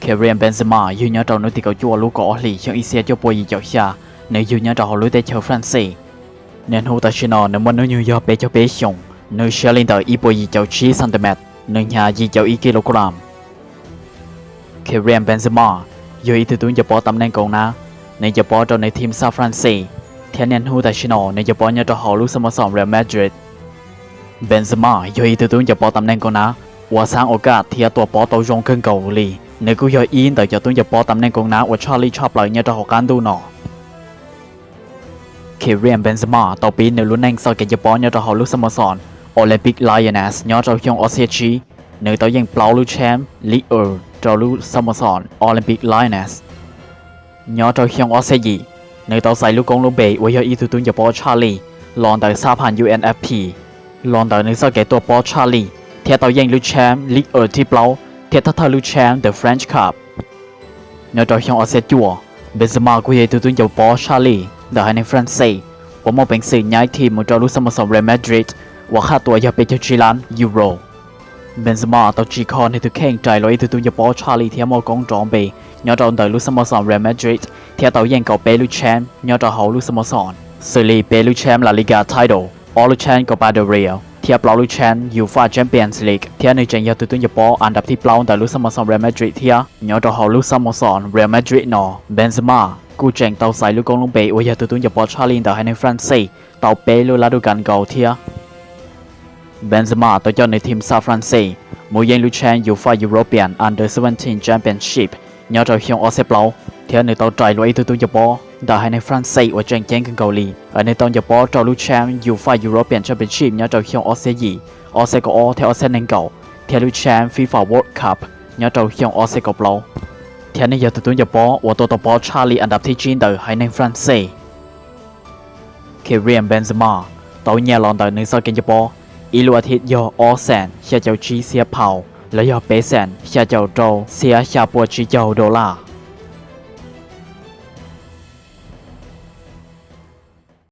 Karim Benzema yug nyob rau hnub tim kaum cuaj lub kaum ob hlis xyoo ib txhiab cuaj pua yim caum xya, nws yug nyob rau hauv lub teb chaws France. Niaj hnub tam sim no nws muaj hnub nyoog yog peb caug peb xyoos, nws siab li ntawm ib puas yim caum tsib centimeter, nws hnyav yim caum ib kilogram. Karim Benzema yog ib tug tub ncaws pob tam neej koom nab, nws ncaws pob rau nws team xab France, thiab niaj hnub tam sim no nws ncaws pob nyob rau hauv lub xab mos xoom Real Madrid. Benzema yog ib tug tub ncaws pob tam neej koom nab uas xaab ua kaj thiab tua pob tau zoo kawg nkaus li. Nws kuj yog ib ntawm cov tub ncaws pob tam neej koom nab uas tshaj lij tshaj plaws nyob rau hauv qab ntuj no. Karim Benzema tau pib nws lub neej txoj kev ncaws pob nyob rau hauv lub xab mos xoom Olympique Lyonnais nyob rau xyoo ob txhiab tsib. Nws tau yeej plaub lub champ Ligue rau lub xab mos xoom Olympique Lyonnais. Nyob rau xyoo ob txhiab yim, nws tau txais lub koob lub npe uas yog ib tug tub ncaws pob tshaj lij los ntawm xab pham U N F P, los ntawm nws txoj kev tua pob tshaj lij, thiab tau yeej lub champ Ligue thib plaub thiab thawj thawj lub champ The French Cup. Nyob rau xyoo ob txhiab cuaj, Benzema kuj yog ib tug tub ncaws pob tshaj lij ntawm haiv neeg France uas muaj peev xwm nyaib team mus rau lub xab mos xoom Real Madrid uas qhaj tua yog peb caug tsib lab euro. Benzema tau tsim kho nws tus kheej rais los ib tug tub ncaws pob tshaj lij thiab muaj koob nrov npe nyob rau ntawm lub xab mos xoom Real Madrid thiab tau yeej kaum peb lub champ nyob rau hauv lub xab mos xoom, xws li peb lub champ La Liga title, ob lub champ Copa del Rey thiab plaub lub champ UEFA Champions League. Thiab nws tseem yog tus tub ncaws pob an dab thib plaub ntawm lub xab mos xoom Real Madrid thiab. Nyob rau hauv lub xab mos xoom Real Madrid no, Benzema kuj tseem tau txais lub koob lub npe uas yog tus tub ncaws pob tshaj lij ntawm haiv neeg France tau peb lub lab du kas nkaus thiab. Benzema tau coj nws team xab France mus yeej lub champ UEFA European Under seventeen Championship nyob rau xyoo ob txhiab plaub, thiab nws tau rais los ib tug tub ncaws pob ntawm haiv neeg France uas tseem ceeb kawg nkaus li. Nws tau ncaws pob rau lub champ UEFA European Championship nyob rau xyoo ob txhiab yim, ob txhiab kaum ob thiab ob txhiab nees nkaum, thiab lub champ FIFA World Cup nyob rau xyoo ob txhiab kaum plaub. Thiab nws yog tus tub ncaws pob uas tua tau pob tshaj lij an dab thib tsib ntawm haiv neeg France. Karim Benzema tau nyiaj los ntawm nws txoj kev ncaws pob ib lub as thiv yog ob xees xya caum tsib txhiab pound los yog peb xees xya caum rau txhiab xya puas tsib caug dollar.